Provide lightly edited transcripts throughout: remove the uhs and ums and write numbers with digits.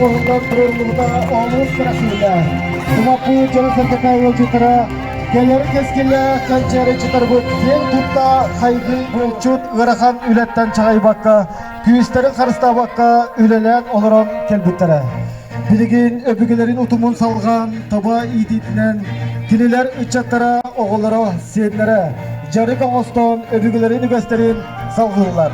оҥоһуллан туруоруллубута олус кырасыыта. Тумаппыт дьоно-сэргэтэ ыалдьыттара кэлэр кэскиллээх кэнчээри чытарбыт киэн тутта хайгыы булчут ыарахан үлэттэн чаҕыйбакка, күүстэрин харыстаабакка үлэлээн олорон кэлбиттэрэ. Билигин өбүгэлэрин утумун салҕаан таба иитиитинэн кинилэр ыччаттара, оҕолоро, сиэннэрэ дьарык оҥостон өбүгэлэрин үгэстэрин салҕыыллар.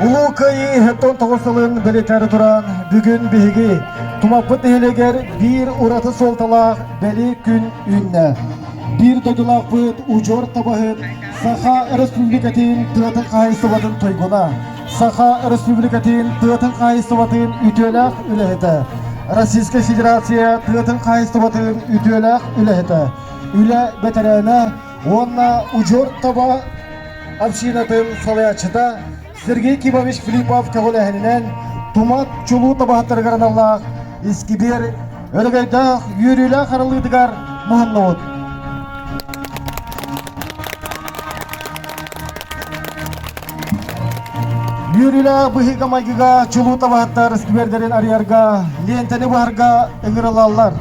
Улуу Кыайыы 79 сылын бэлиэтээри туран, бүгүн биһиги Тумаппыт нэһилиэгэр биир ураты суолталаах бэлиэ күн үүннэ. Биир дойдулаахпыт удьуор табаһыт Саха Республикатын тыатын хаһаайыстыбатын туйгуна, Саха Республикатын тыатын хаһаайыстыбатын үтүөлээх үлэһитэ, Российскай Федерация тыатын хаһаайыстыбатын үтүөлээх үлэһитэ, үлэ бэтэрээнэ уонна удьуор таба общинатын салайааччыта Сергей Кимович Филиппов көҕүлээһининэн Тумат чулуу табаһыттарыгар аналлаах искибиэр өрөгөйдөөх үөрүүлээх арыллыытыгар муһуннубут. Үөрүүлээх быһыыга-майгыга чулуу табаһыттар сквердэрин арыйарга, лиэнтэни быһарга ыҥырылаллар.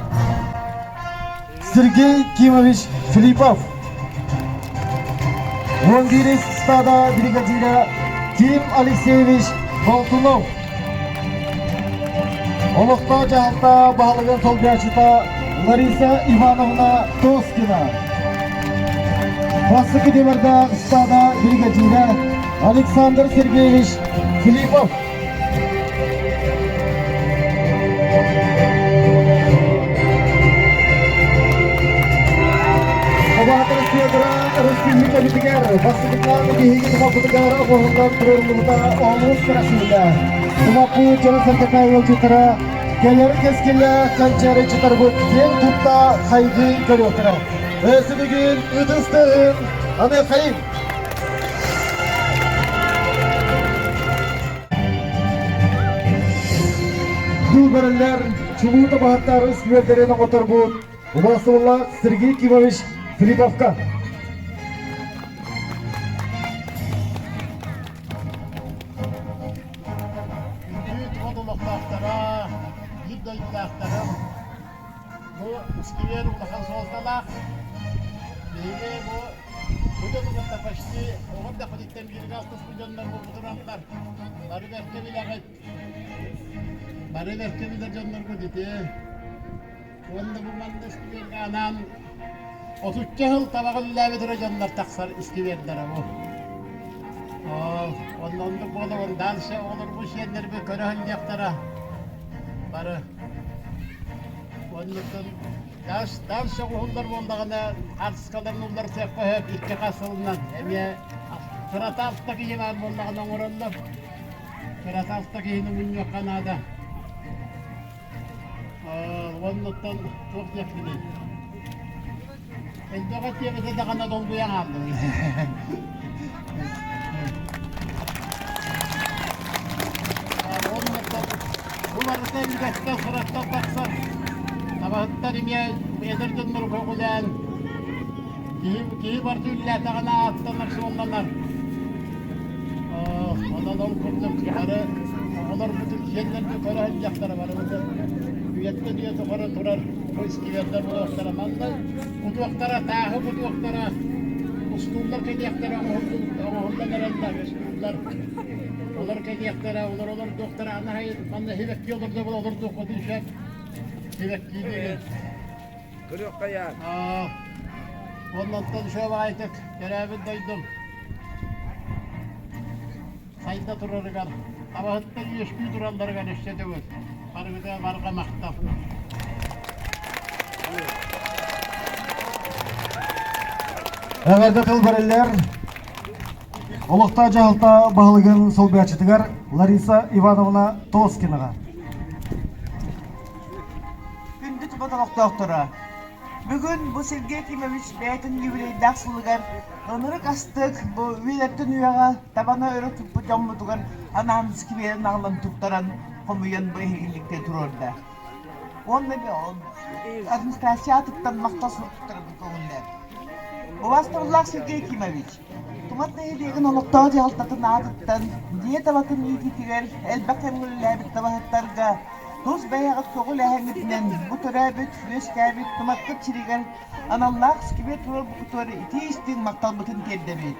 Сергей Кимович Филиппов, 11 стада бригадира Ким Алексеевич Болтунов, олохтоох дьаһалта баһылыгын солбуйааччыта Лариса Ивановна Тоскина, Бастакы Дебардаах стада бригадира Александр Сергеевич Филиппов. Обаатар Федора Республикабытыгар бастакытынан биһиги тумаппытыгар оҥоһуллан туруоруллубута олус кырасыыта. Тумаппыт дьоно-сэргэтэ ыалдьыттара кэлэр кэскиллээх кэнчээри чытарбыт киэн тутта хайгыы көрүөхтэрэ. Өссө бүгүн ытыс тыаһын аныаххайыҥ! Бу чулуу табаһыттар үскүөрдэрин оҥоторбут убаастабыллаах Сергей Кимович Филипповка. Күндү тумат олохтоохторо, биир дойдулаахтарым, бу сквер улахан суолталаах. Биһиги бу Бу дьону кытта почти оҕо эрдэхпититтэн бииргэ алтыспыт дьоннор буолбутунаннар бары бэркэ билэҕит. Бары бэркэ билэр дьонноргут ити. Уонна бу манна искибиэргэ анаан отучча сыл табаҕы үлэлээбит эрэ дьоннор тахсар искибиэрдэрэ бу. Онно оннук буолан дальше оҕолорбут сиэннэрбит көрө сылдьыахтара. Бары. Оннуктан Дальше оҕуһуллар буоллаҕына, харскаларын улларсыахха сөп икки хас сылынан. Эмиэ кырата алта киһи баар буоллаҕына оҥороллор. Кырата алта киһини мунньуохха наада. Оннуттан туох диэхпиний? Элбэх этиэбитэ даҕаны долгуйан хааллым. Бу барыта үгэстэн сураттан тахсар. Табаһыттар эмиэ эдэр дьоннору көҕүлээн киһи, киһи барыта үллээтэҕинэ ааттанар суолланар. Онон ол курдук бары оҕолорбутун сиэннэрбит көрө сылдьахтара барыбытын үйэттэн үйэ тухары турар бу искибиэрдэр буолуохтара. Манна кутуохтара, тааһы кутуохтара, устууллар кэлиэхтэрэ оҥоһуллан эрэллэр устууллар. Олор кэлиэхтэрэ, олор олордуохтара, аны манна сибэкки олордо олордуохпутун сөп. Сибэкки диэн. Көрүөххэйээн. Оннуттан үчүгэй төрөөбүт дойдум сайда турарыгар, табаһыттар үөскүү туралларыгар өссө төгүл барыгыта барҕа махтал. Эҕэрдэ тыл бэриллэр Олохтоох дьаһалта баһылыгын солбуйааччытыгар Лариса Ивановна Тоскинаҕа. Күндү тубат олохтоохторо, бүгүн бу Сергей Кимович бэйэтин юбилейдаах сылыгар ынырык астык бу үйэлэртэн үйэҕэ табаны өрө туппут дьоммутугар анаан скверин аҕалан туттаран хомуйан бу эһигиликтэ туруорда. Уонна администрация атыттан махтал суруктарбын көҥүллээн. Убаастабыллаах Сергей Кимович, Тумат нэһилиэгин олохтоох дьаһалтатын аатыттан дьиэ табатын иитиитигэр элбэх кэмҥэ үлэлээбит табаһыттарга тус бэйэҕит көҕүлээһиҥҥитинэн бу төрөөбүт, үөскээбит Тумаккыт сиригэр аналлаах сквер туруорбуккутугар итии-истиҥ махталбытын тиэрдэбит.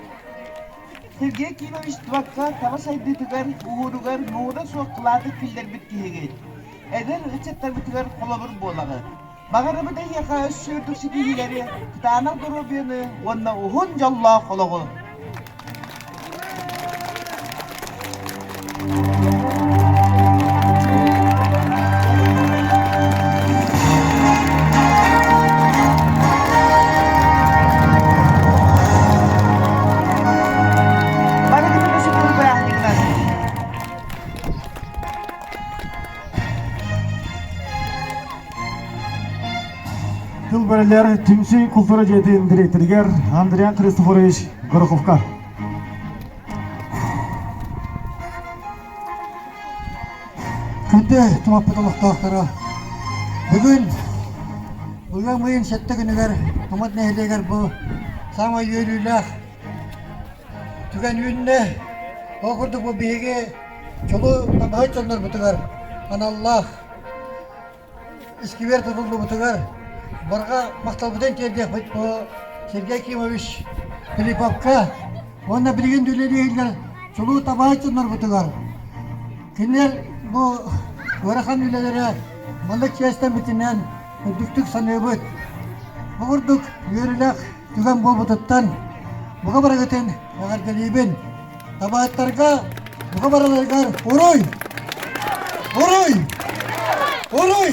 Сергей Кимович Тумакка таба сайдыытыгар, уһууругар муҥура суох кылааты киллэрбит киһигит. Эдэр ыччаттарбытыгар холобур буолаҕыт. Баҕарабыт эһиэхэ өссө үрдүк ситиһиилэри, кытаанах доруобуйаны уонна уһун дьоллоох олоҕу! Барыгытын өссө төгүл бырааһынньыгынан! Тыл бэрэлэр Түмсүү култуура дьиэтин дириэктэригэр Андриан Христофорович Гороховка. Күндү Тумаппыт олохтоохторо, бүгүн ыам ыйын сэттэ күнүгэр Тумат нэһилиэгэр бу саамай үөрүүлээх түгэн үүннэ. Ол курдук бу биһиги чулуу табаһыт дьоннорбутугар аналлаах искибиэр тутуллубутугар барҕа махталбытын тиэрдиэхпит бу Сергей Кимович Филипповка уонна билигин үлэлииллэр чулуу табаһыт дьоннорбутугар. Кинилэр бу ыарахан үлэлэрэ маннык чиэстэммитинэн үрдүктүк саныыбыт. Бу курдук үөрүүлээх түгэн буолбутуттан бука барыгытын эҕэрдэлиибин. Табаһыттарга бука барыларыгар уруй! Уруй! Уруй!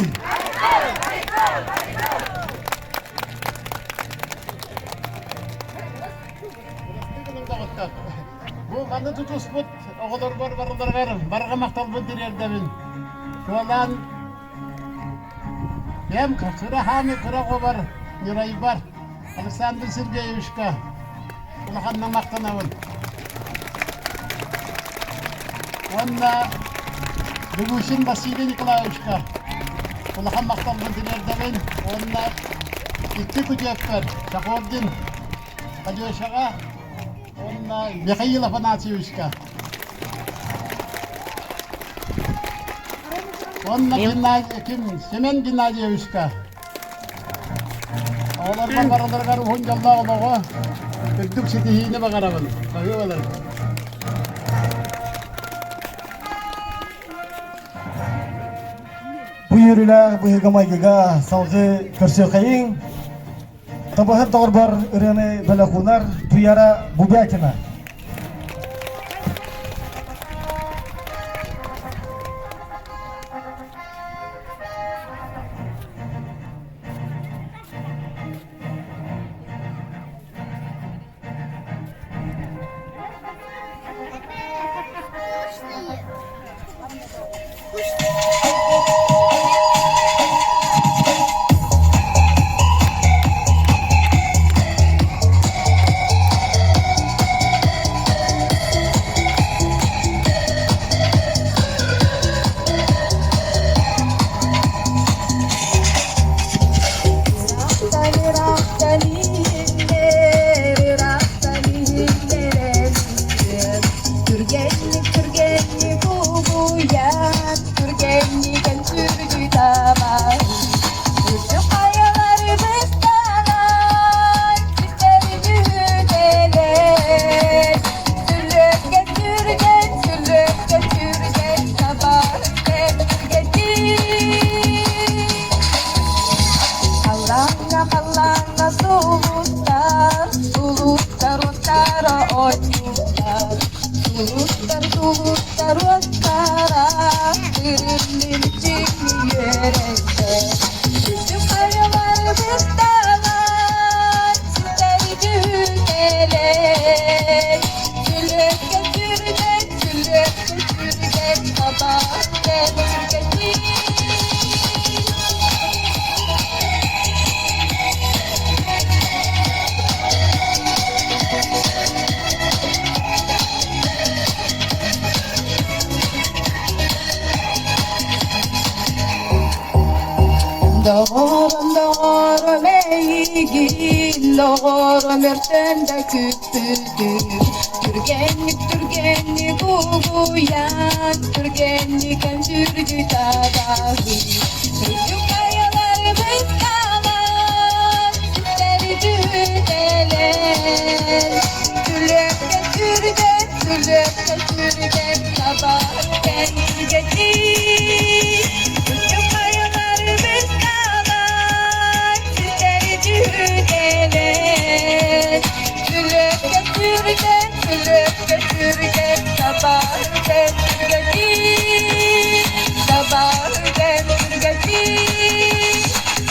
Бу маны тутуспут оҕолорбор барыларыгар барҕа махталбын тириэрдэбин. Чуолаан Бэйэм кыра хааны кыра оҕобор Ньурайбар Александр Сергеевичка улаханнык махтанабын. Уонна Белусин Василий Николаевичка улахан махталбын тириэрдэбин. Уонна икки күтүөппэр Чахордин Алешаҕа уонна Михаил Афанасьевичка. Уонна Геннадий, ким, Семен Геннадьевичка Оҕолорго барыларыгар уһун дьоллоох олоҕу, үрдүк ситиһиини баҕарабын. Баһыыбалар. Бу үөрүүлээх быһыыга-майгыга салгыы көрсүөххэйиҥ. Табаһыт доҕорбор ырыаны бэлэх уунар Туяра Бубякина. Түргэнник, түргэнник угуйан, түргэнник сүргү табар. Үрдүк хайалары быстанан, систери түһүтэлэр. Сүрүккэ түргэн, сүрүккэ түргэн, табар түргэнник. Халлааҥҥа, халлааҥҥа сулустар, сулустар уоттара оонньууллар. Сулустар, сулустар уоттара тырымныы үөрэллэр. Үрдүк хайалар бысталар, ситэри түһүтэлэр. Сүлүөккэ сүргэн, сүлүөккэ сүргэн, табах кэл түргэнник. Доҕорум, доҕорум эйиигин. Эйигин доҕорум өртөн да күүппүтүм Түргэнник түргэнник угуйан Түргэнник эмсүрдүү табаһыы Үрдүк хайаларбыт талан Сүттэри түһүтэлэр Түлүөккэ түргэн, түлүөккэ түргэн Табаһы кэнтигэтии Үрдүк хайаларбыт талан Сүттэри түһүтэлэр Түлүөккэ түргэн, түлүөккэ түргэн Табаһы кэнтигэтии Табаһы кэнтигэтии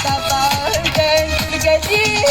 Табаһы кэнтигэтии.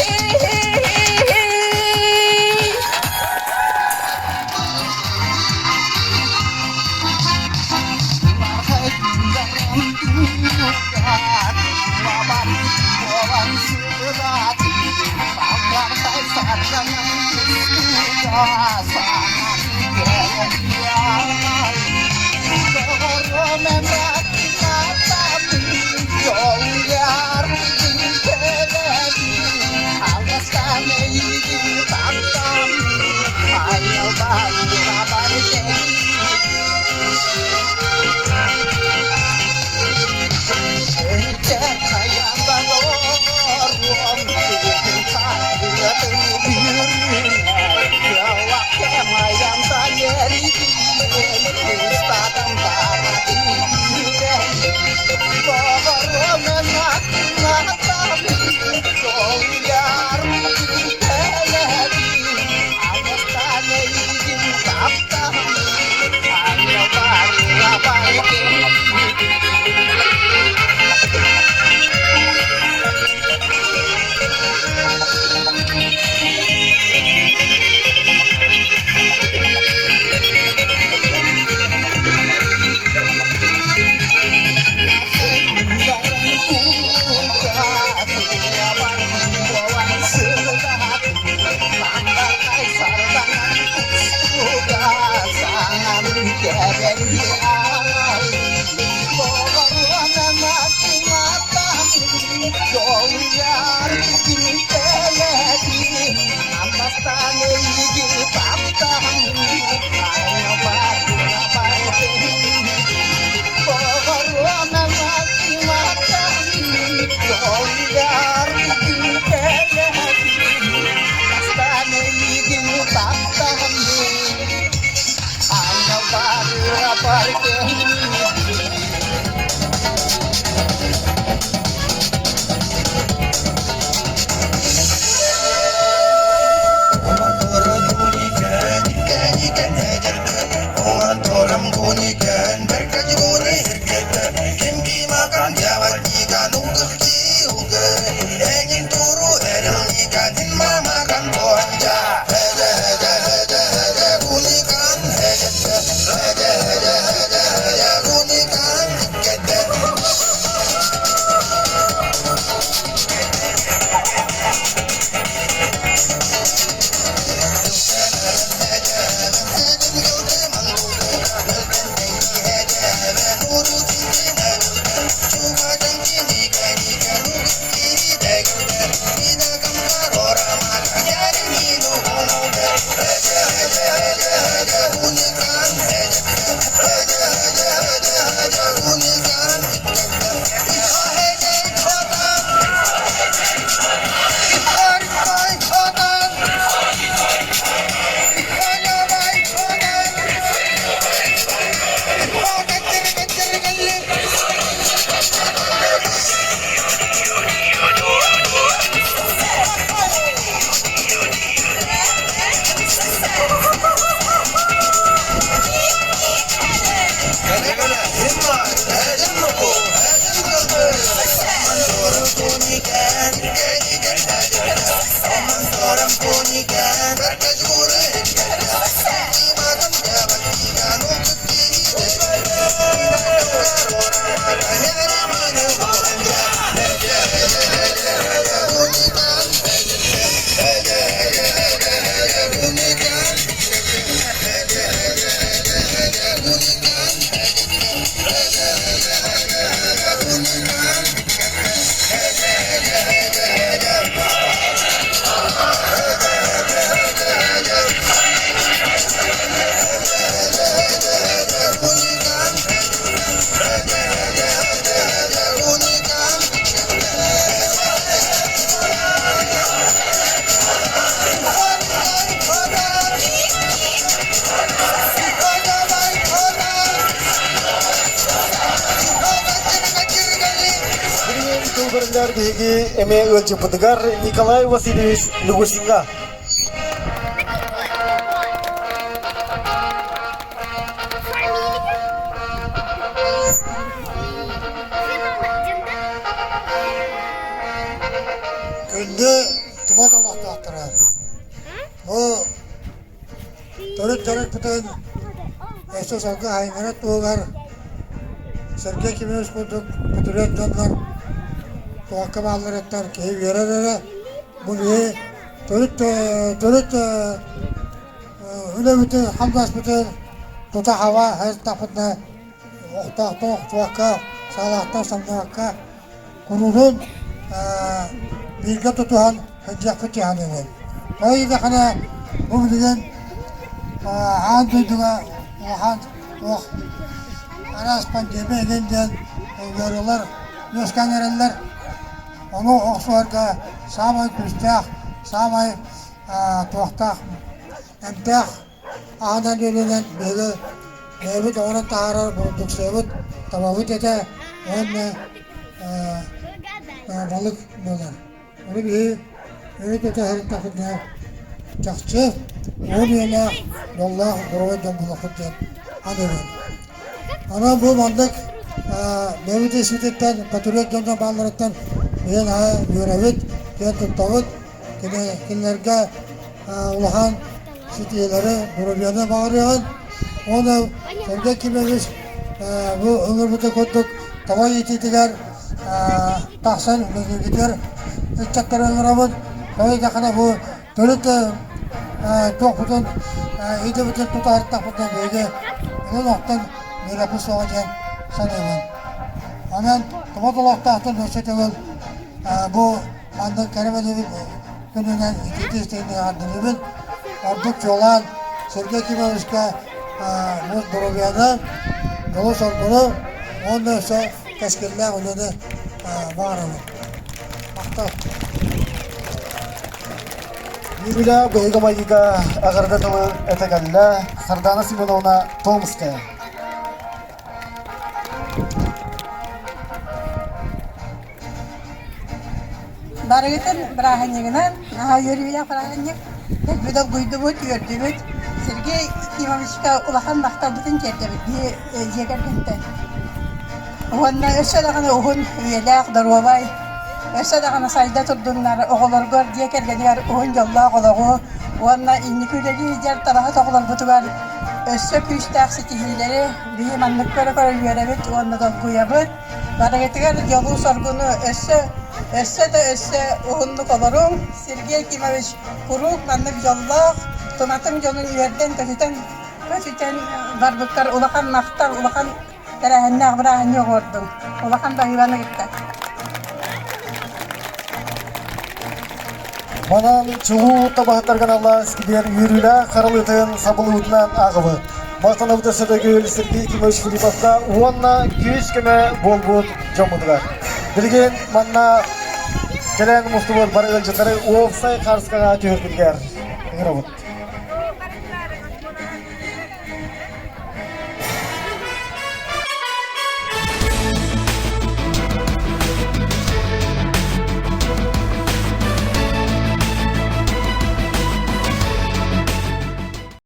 Тыл бэриллэр биһиги эмиэ ыалдьыппытыгар Николай Васильевич Лягусиҥҥа. Күндү тумат олохтоохторо, бу төрүт дьарыкпытын өссө сылгы айаннара туһугар Сергей Кимович курдук патриот дьоннор туохха баалларыттан киһи үөрэр эрэ. Бу биһи төрүт төрүт үлэбитин хамнаспытын тута хаба сырыттахпытына охтоохтон охтубакка, саалаахтан самныбакка куруутун бииргэ тутуһан сылдьыахпыт дьаһаныыбын. Тоҕо диэтэххинэ бу билигин аан дойдуга улахан туох араас пандемия игин диэн ыарыылар үөскээн эрэллэр. Ону охсуһарга саамай күүстээх, саамай туохтаах эмтээх аһынан үөлүнэн биһиги бэйэбит оҥорон таһаарар бородууксуйабыт, табабыт этэ уонна балык буолар. Ону биһи өрө тута сырыттахпытына чахчы уон үйэлээх дьоллоох доруобай дьон буолуохпут диэн саныыбын. Онон бу маннык бэйэбит испититтэн патриот дьоннор баалларыттан биһиги наһаа үөрэбит, киэн туттабыт. Кинилэргэ улахан ситиһиилэри, доруобуйаны баҕарыаҕын. Уонна Сергей Кимович бу ыҥырбыты курдук таба иитиитигэр тахсан үлэлииргитигэр ыччаттары ыҥырабын. Тоҕо диэтэххинэ бу төрүт туохпутун идэбитин тута сырыттахпытына биһиги ылан-охтон үөрэппит суоҕа диэн саныыбын. Онон тоҕо толохтоохтон өссө төгүл бу маннык кэрэ бэлиэбит күнүнэн итиитии истиҥник эҕэрдэлиибин. Ордук чуолаан Сергей Кимовичка бу доруобуйаны, дьолу-соргуну уонна өссө кэскиллээх үлэни баҕарабын. Махтал. Юбиля быһыыга-майгыга эҕэрдэ тылы этэ кэллэ Сардана Семеновна Томская. Барыгытын бырааһынньыгынан, наһаа үөрүүлээх бырааһынньык. Элбэх долгуйдубут, үөрдүбүт. Сергей Кимовичка улахан махталбытын тиэрдэбит дьиэ кэргэнтэн. Уонна өссө даҕаны уһун үйэлээх, доруобай, өссө даҕаны сайда турдуннар, оҕолоргор, дьиэ кэргэнигэр уһун дьоллоох олоҕу уонна инники үлэлии сылдьар табаһыт оҕолорбутугар өссө күүстээх ситиһиилэри биһи маннык көрө-көрө үөрэбит уонна долгуйабыт. Барыгытыгар дьолу-соргуну өссө, өссө да өссө уһуннук олоруҥ. Сергей Кимович куруук маннык дьоллоох, тунатын дьонун үөрдэн-көтүтэн көтүтэн барбыккар улахан махтал, улахан тэрээһиннээх бырааһынньык оҥордуҥ. Улахан баһыыбаны кытта. Манан чулуу табаһыттарга аналлаах искибиэр үөрүүлээх харалыытын сабылыытынан ааҕабыт. Махтанабыт өссө төгүл Сергей Кимович Филипповка уонна күүс-көмө буолбут дьоммутугар. Билигин манна кэлэн мустубут бары ыалдьыттары уопсай хаарыскаҕа түһэрбитигэр ыҥырабыт.